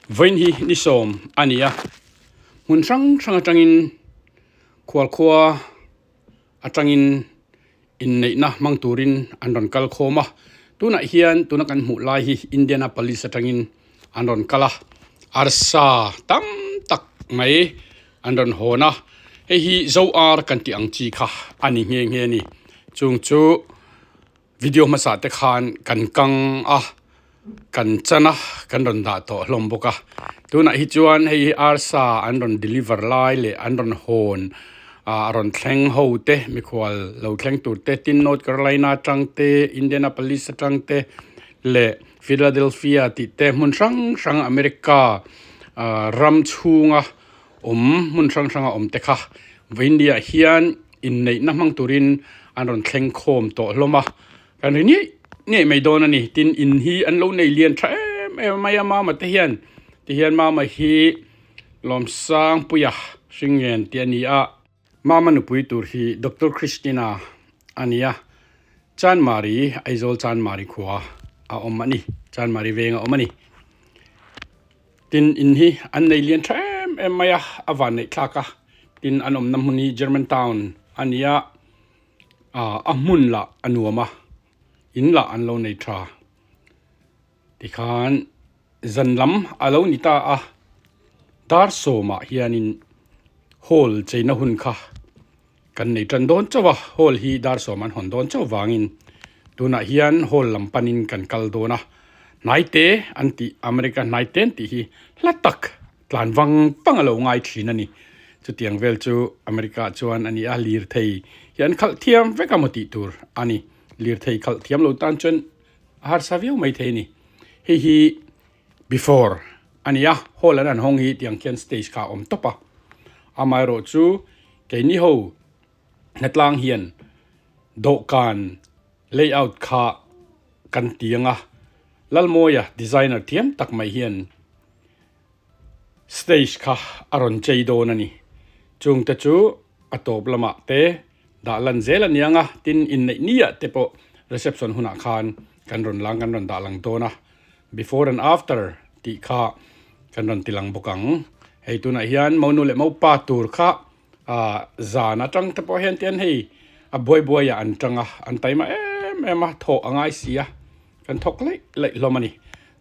Vawiin hi ni sawm a ni a, hmun hrang hrang atangin khualkhua atangin inneihna hmang turin an rawn kal khawm a, tunah hian tuna kan hmuh lai hi Indianapolis atangin an rawn kal a, arsa tam tak mai an rawn hawn a, hei hi zo ar kan tih ang chi kha a ni nghe nghe a ni, chung chu. Video hmasa te khan kan kang a, kan chan a, kan rawn dah tawh hlawm bawk a. Tunah hi chuan hei hi arsa an rawn deliver lai leh an rawn hawn ah a rawn thleng ho te mikhual lo thleng tur te tin North Carolina atang te Indianapolis atang te leh Philadelphia tih te hmun hrang hrang America ah ram chhunga awm hmun hrang hranga awm te kha vawiin ah hian inneihna hmang turin an rawn thleng khawm tawh hlawm a, kan ri ngei ngei mai dawn a ni tin in hi an lo nei lian tha em em mai a mama te hian tihian mama hi Lawmsangpuia hringngen tih a ni a, mama nupui tur hi Doctor Christina a ni a, Chanmari Aizawl Chanmari khua a awm a ni Chanmari veng a awm a ni. Tin in hi an nei lian tha em em mai a, a van neih thlak a, tin an awmna hmun hi German town a ni a, ah a hmun lah a nuam a, in lah an lo nei tha. Tikhan zan lam a lo ni ta a, dar sawmah hianin hall cheina hun kha Kan nei tan dawn chauh a, hall hi dar sawm an hawn dawn chauh vangin tunah hian hall lam panin kan kal dawn a, hnaite an tih America hnaite an tih hi hla tak tlan vang vang a lo ngai thin a ni. Chutiang vel chu America ah chuan a ni a, lirthei hi an khalh thiam vek a maw tih tur a ni. Lirthei khalh thiam lo tan chuan a harsa viau mai thei a ni. Hei hi before a ni a, hall an han hawng hi tiang khian stage kha a awm tawp a, amaherawhchu Keini ho hnatlang hian dawhkan layout kha kan ti ang a, Lalmawia designer thiam tak mai hian stage kha a rawn chei dawn a ni. Chungte chu a tawp lamah te dah lan zel a ni ang a, tin inneih niah te pawh reception hunah khan kan rawn lang kan rawn dah lang dawn a. Before and after tih kha kan rawn ti lang bawk ang. Hei tunah hian monu leh mopa tur kha ah zan atang te pawh hian tian hei a buai buai ah an tang a, an taima em em a, thawh a ngai si a, kan thawk laih laih hlawm a ni.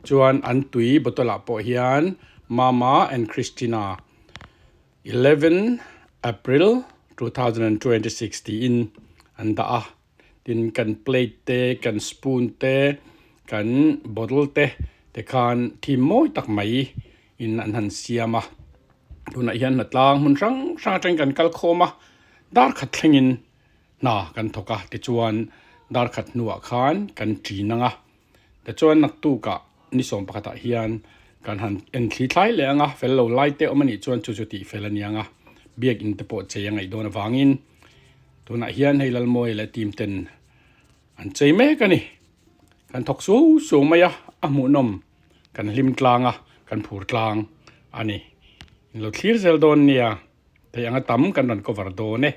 Chuan an tui bottle ah pawh hian Mama and Christina 11 April 2026 tiin an dah a. Tin kan plate te, kan spoon te, kan bottle te te khan thim mawi tak mai in an han siam a. Tunah hian hnatlang hmun hrang hrang atangin kan kal khawm a, dar khat thlengin hna kan thawk a tichuan dar khat hnuah khan kan ṭin ang a. Tichuan naktukah ni sawm pakhatah hian kan han en thli thlai leh ang a, fel lo lai te awm a nih chuan chu chu tih fel a ni ang a, biakin te pawh chei a ngaih dawn avangin tunah hian hei Lalmawia leh team ten an chei mek a ni. Kan thawk suau suau mai a, a hmuhnawm kan hlim tlang a, kan phur tlang a ni. In lo thlir zel dawn nia. Theih anga tam kan rawn cover dawn e.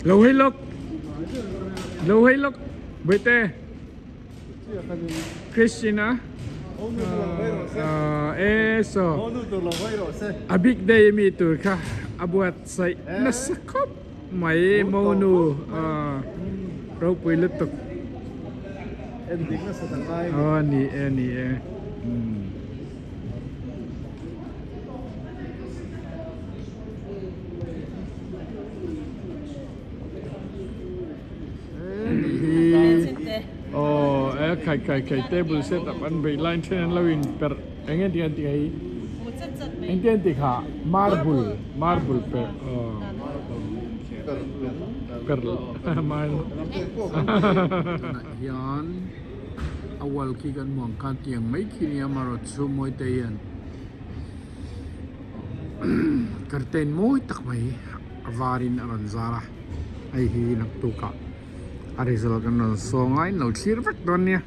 Lo hei lawk. Lo hei lawk. Buaite. Christina. E so. A big day mi tur kha a buat saih nasa khawp mai monu ropui lutuk. Aw ni e ni e. Aw e khai khai khai table set up an beih line then an lo in perh eng nge ti an tih hei eng te an tih kha marble marble perh aw perh hian a wall khi kan hmuh ang khan tiang mai khi nia amaherawh chu mawi te hian curtain mawi tak mai a varin a rawn zar a hei hi naktukah a result kan rawn saw ngaiin lo thlir vek dawn nia.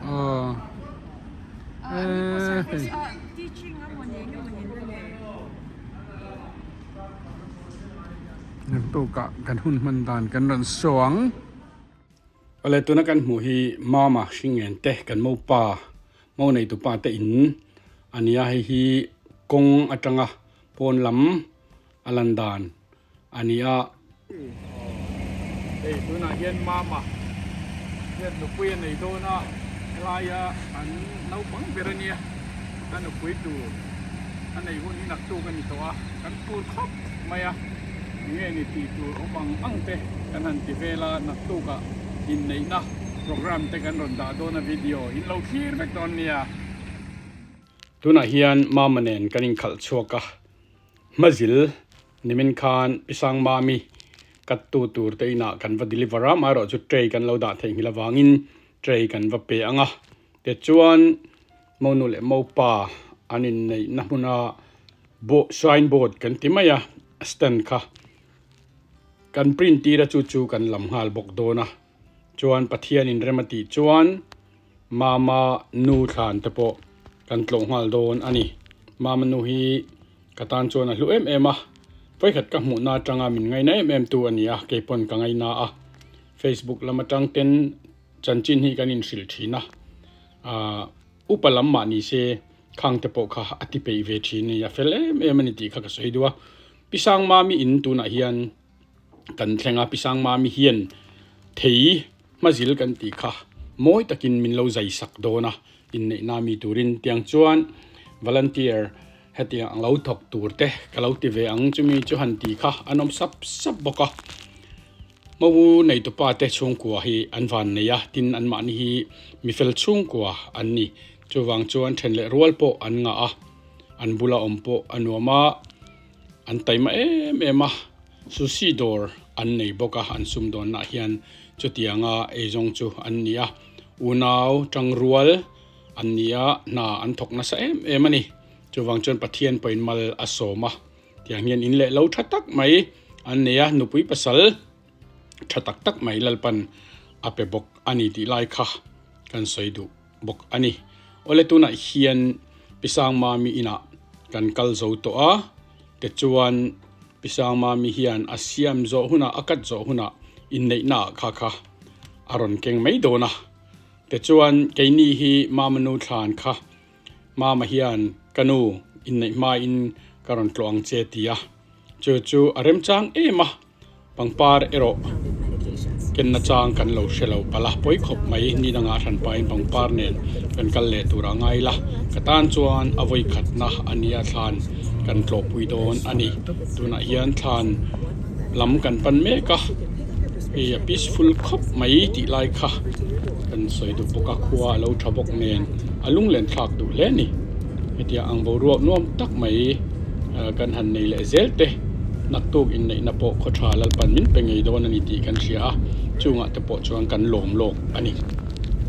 Aw Naktukah kan hun hman dan kan rawn saw ang. Awle tuna kan hmuh hi Mama Hringen te kan mopa mo neitu pa te in a nia hei hi kawng atanga pawn lam a lan dan a ni a. Hei tunah hian Mama hian nupui a nei dawn a helaia an naupang ber a nia a nupui tur a nei hun hi naktuk a ni tawh a kan tur khawp mai a enge ni tih tur awm ang ang te kan han ti vel a naktukah inneihna program te kan rawn dah dawn a video in lo thlir vek dawn nia. Tunah hian Mama nen kan inkhalh chhuak a hmazil nimin khan Pisang Mami cut tu tur te inah kan va deliver a amaherawhchu tray kan lo dah theihnghilh avangin tray kan va pe ang a tichuan Monu leh Mopa an inneihna hmuna sign board kan ti mai a stand kha kan print tir a chu chu kan lam nghal bawk dawn a chuan Pathian in rem a tih chuan Mama nu thlan te pawh kan tlawh nghal dawn a ni. Mama nu hi ka tan chuan a hlu em em a vawikhat ka hmuhna atanga min ngaina em em tu a ni a keipawn ka ngaina a Facebook lam atang ten chanchin hi kan inhrilh thin a. Ahh upa lam mah ni se khang te pawh kha a ti peih ve thin a ni, a fel em em a ni tih kha ka sawi duh a. Pi Sangmami in tunah hian kan thleng a, Pi Sangmami hian thei hmazil kan tih kha mawi takin min lo zai sak dawn a, inneihna mi turin tiang chuan volunteer hetiang ang lo thawk tur te ka lo ti ve ang chumi chu han tih kha an awm sap sap bawk a. Hmawu neitupa te chhungkua hi an van nei a, tin anmahni hi mifel chhungkua an ni. Chuvang chuan then leh rual pawh an ngah a, an bula awm pawh a nuam a, an taima em em a, sushi dawr an nei bawk a, an sumdawnnaah hian chutianga eizawng chu an ni a, unau tangrual an ni a, hna an thawk nasa em em a ni. Chuvang chuan Pathian pawhin mal a sawm a. Tiang hian in leh lo tha tak mai an nei a, nupui pasal tha tak tak mai Lalpan a pe bawk a ni tih lai kha kan sawi duh bawk a ni. Awle tunah hian Pisang Mami inah kan kal zo tawh a, tichuan Pisang Mami hian a siam zawh hunah a cut zawh hunah inneihna ah kha kha a rawn keng mai dawn a, tichuan keini hi Mama nu thlan kha Mama hian ka nu inneih hmain ka rawn tlawh ang che ti a, chu chu a remchang em a, pangpar erawh kenna chang kan lo hre lo palh a, pawi khawp mai ni dangah hran pahin pangpar nen kan kal leh tur a ngai la, ka tan chuan a vawi khatna a nia thlan kan tlawhpui dawn a ni, tunah hian thlan lam kan pan mek a, hei a peaceful khawp mai tih lai kha kan sawi duh bawk a, khua a lo tha bawk nen. A lunglen thlak duh hle a ni. Hetiang ang boruak nuam tak mai kan han nei leh zel te naktuk inneihna pawh khaw tha Lalpan min pe ngei dawn a ni tih kan hria a, chungah te pawh chuan kan lawm lawk a ni.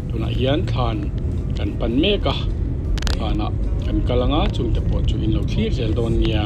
Tunah hian thlan kan pan mek a, thlanah kan kal anga chungte pawh chu in lo thlir zel dawn nia.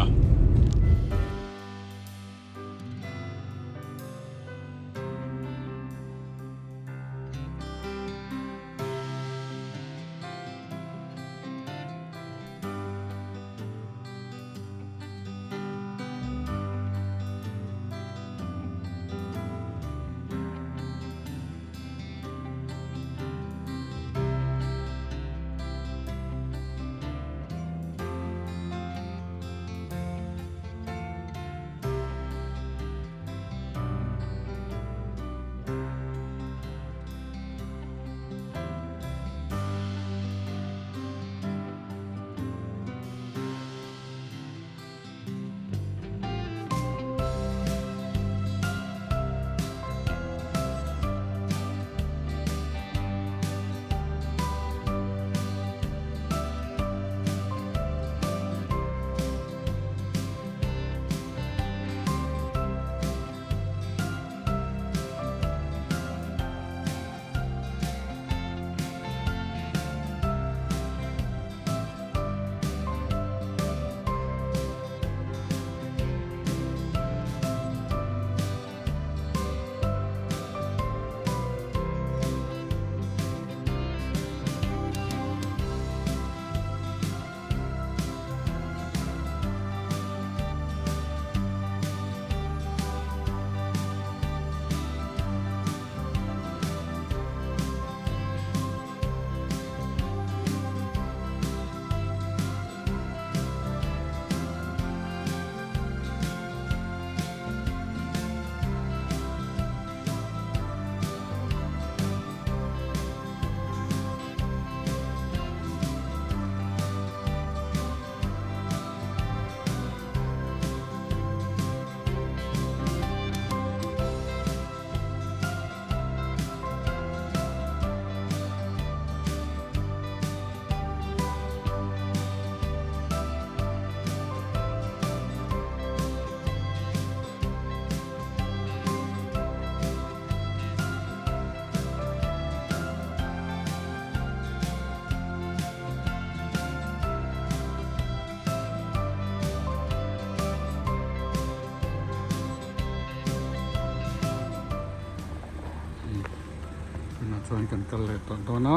chuan kan kal leh tawh dawn a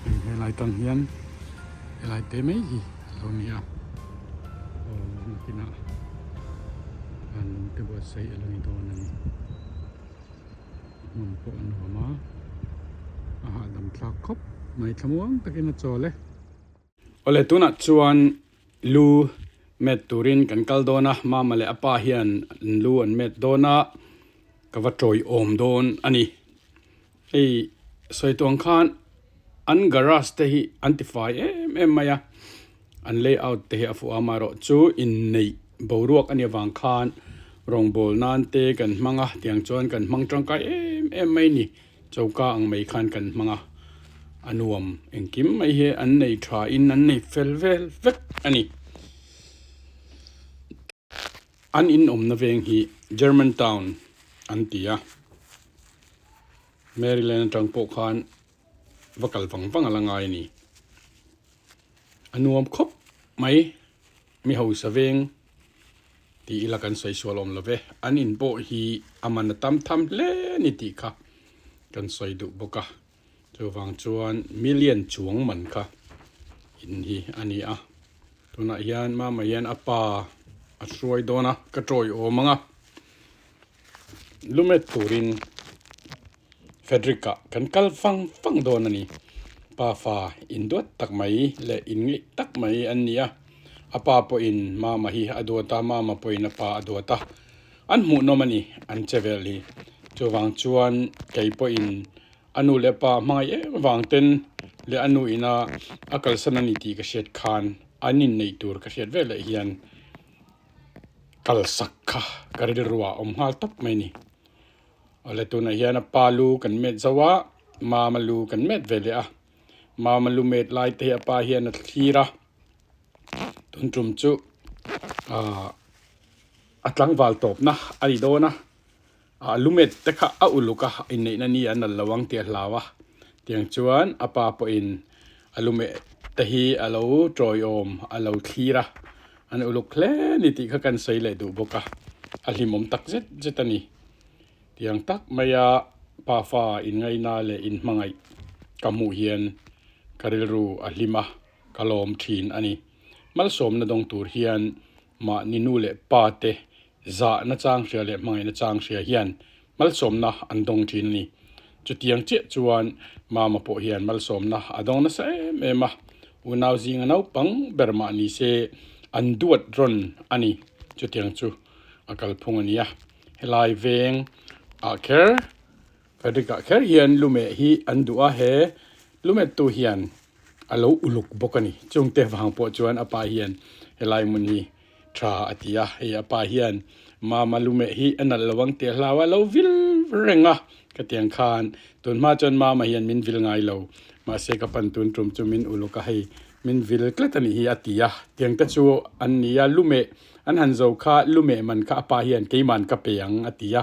hei helai tang hian helai te mai hi a lo ni a aw nakinah an lungte buatsaih a lo ni dawn a ni hmun pawh a nuam a a hahdam thlak khawp mai thlamuang takin a chawl e. Awle tunah chuan lu met turin kan kal dawn a mama leh a pa hian an lu an met dawn a ka va tawiawm dawn a ni hei sawi tawh ang khan an garage te hi an ti fai em em mai a an layout te hi a fuh a amaherawh chu inneih boruak a nih avang khan rawngbawl nan te kan hmang a tiang chuan kan hmang tangkai em em mai a ni. Choka ang mai khan kan hmang a, a nuam engkim mai hi an nei tha in an nei fel vel vek a ni. An in awmna veng hi German Town an ti a, Maryland atang pawh khan va kal vang vang a la ngai a ni. A nuam khawp mai mi hausa veng. Tih ila kan sawi sual awm lo ve, an in pawh hi a man a tam tham hle a ni tih kha kan sawi duh bawk a, chuvang chuan million chuang man kha in hi a ni a, tunah hian mama hian a pa a hruai dawn a, ka tawi awm ang a, lumet turin Frederick ah kan kal fang fang dawn a ni. Pa fa induat tak mai leh inngeih tak mai an ni a, a pa pawhin mama hi a duat a, mama pawhin a pa a duat a, an hmuhnawm a ni an che vel hi. Chuvang chuan kei pawhin a nu leh pa hmangaih em avang ten leh a nu ina a kalsan a ni tih ka hriat khan an inneih tur ka hriat vel leh hian kalsak kha ka rilruah a awm nghal tawp mai a ni. Awle tunah hian a pa lu kan met zo a, mama lu kan met ve leh a, mama lu met lai te hi a pa hian a thlir a, tun tum chu ahh a tlangval tawpna a ni dawn a, ah lu met te kha a uluk a inneihna ni an nalh lo ang tih a hlau a, tiang chuan a pa pawhin a lu met te hi a lo tawiawm a lo thlir a, an uluk hle a ni tih kha kan sawi leh duh bawk a, a hlimawm tak zet zet a ni. Tiang tak maia pafa inngaina leh inhmangaih ka hmuh hian ka rilru a hlim a, ka lawm thin a ni. Malsawmna dawng tur hian mahni nu leh pa te zahna chang hria leh hmangaihna chang hria hian malsawmna an dawng thin a ni. Chutiang chiah chuan mama pawh hian malsawmna a dawng nasa em em a, unau zinga naupang ber mah ni se an duat rawn a ni. Chutiang chu a kalphung a nia. Helai veng ah kher Frederick ah kher hian lumeh hi an duh a he lumet tu hian a lo uluk bawk a ni chungte vang pawh chuan a pa hian helai hmun hi tha a ti a hei a pa hian mama lumeh hi a nalh lo ang tih a hlau a lo vil reng a ka tiang khan tun hma chuan mama hian min vil ngai lo mahse ka pan tun tum chu min uluk a hei min vil tlat a nih hi a ti a tiang te chu an ni a lumeh An han zo kha lumeh man kha a pa hian keiman ka pe ang a ti a,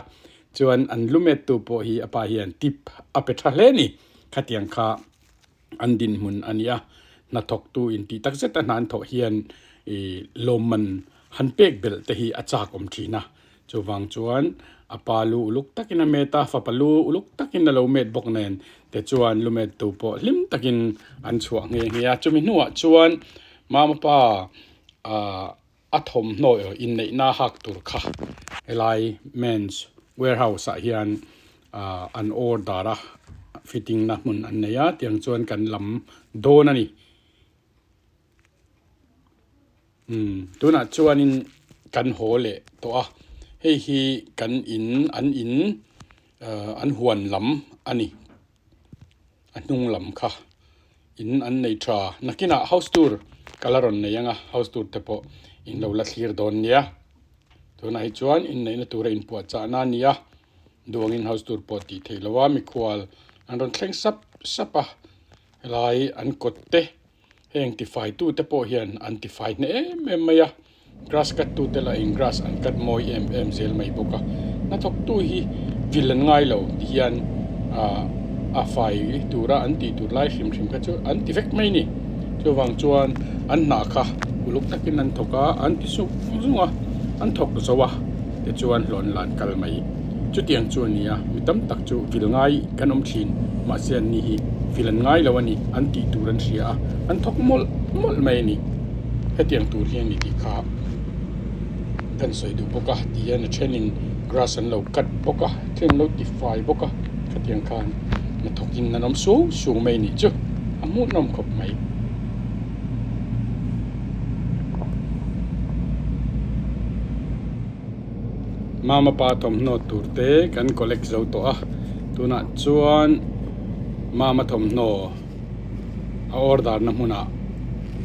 chuan an lumet tu pawh hi a pa hian tip a pe tha hle ni. Khatiang kha an dinhmun a nia, hnathawktu intih tak zeta hna an thawh hian ih lawmman han pek belh te hi a chak awm thin a. Chuvang chuan a pa lu uluk takin a met a, fapa lu uluk takin a lo met bawk nen te chuan lumet tu pawh hlim takin an chhuah nghe nghe a. Chumi hnuah chuan mama pa Ahh a thawmhnaw inneihna hak tur kha helai men's warehouse ah hian ahh an order a fitting na hmun an nei a tiang chuan kan lam dawn a ni umm tunah chuanin kan haw leh tawh a hei hi kan in an in ahh an huan lam a ni. A hnung lam kha in an nei tha nakinah house tour ka la rawn nei ang a house tour te pawh in lo la thlir dawn nia tunah hi chuan inneihna tura inpuahchah na a ni a duangin house tour pawh tih theih loh a mikhual an rawn thleng sap sap a helai an kawt te. Heng tifai tu te pawh hian an tifai hneh em em mai a, grass cut tu te lah in grass an cut mawi em em zel mai bawk a, hnathawk tu hi vil an ngai lo ti hian ah a fai tura an tih tur lai hrim hrim kha chu an ti vek mai a ni. Chuvang chuan an hnah kha uluk takin an thawk a, an ti suk zung a, an thawk zo a tichuan hlawn lan kal mai. Chutiang chu a ni a, mi tam tak chu vil ngai kan awm thin, mahse an ni hi vil an ngai lo a ni, an tih tur an hria a, an thawk mawlh mawlh mai a ni. Hetiang tur hi a ni tih kha kan sawi duh bawk a, ti hian a thenin grass an lo cut bawk a, then an lo ti fai bawk a, khatiang khan hnathawkin an awm suau suau mai a nih chu, a hmuhnawm khawp mai. Mama pa thawmhnaw tur te kan collect zo tawh a tunah chuan mama thawmhnaw a order na hmunah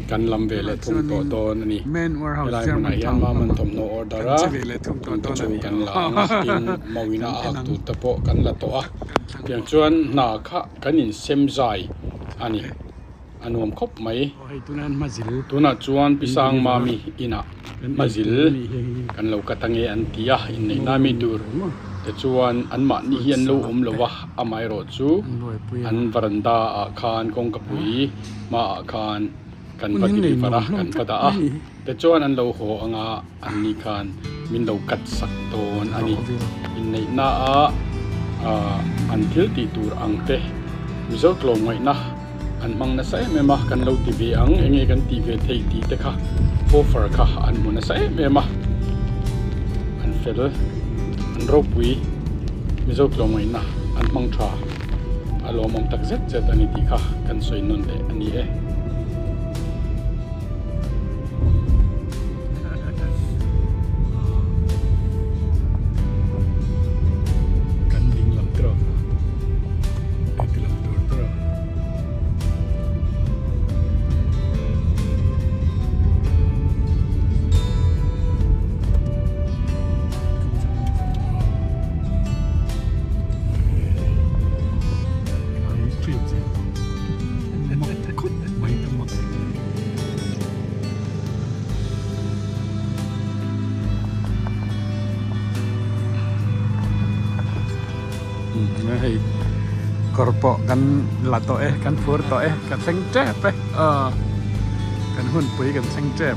kan lam ve leh thung tawh dawn a ni helai hmunah hian mama thawmhnaw order a chung te chu kan la ang a tin mawina a hak tur te pawh kan la tawh a tiang chuan hna kha kan insem zai a ni. A nuam khawp mai. Tunah chuan Pi Sangmami inah hmazil kan lo kat ange an ti a, inneihna mi tur te chuan anmahni hi an lo awm lo va, amaherawh chu an varanda ah khan kawngkapui hmaah khan kan va deliver a, kan va dah a, tichuan an lo haw anga anni khan min lo cut sak dawn a ni. Inneihna ah an thil tih tur ang te Mizo tlawmngaihna an hmang nasa em em a, kan lo ti ve ang enge kan tih ve theih tih te kha offer kha an hmu nasa em em a, an fel an ropui Mizo tlawmngaihna an hmang tha a lawmawm tak zet zet a ni tih kha kan sawi nawn leh a ni e. Kan ding lam tawk a, heti lam tur tawk. Hei kawr pawh kan la tawh e kan phur tawh e ka thleng tep e aw kan hunpui kan thleng tep.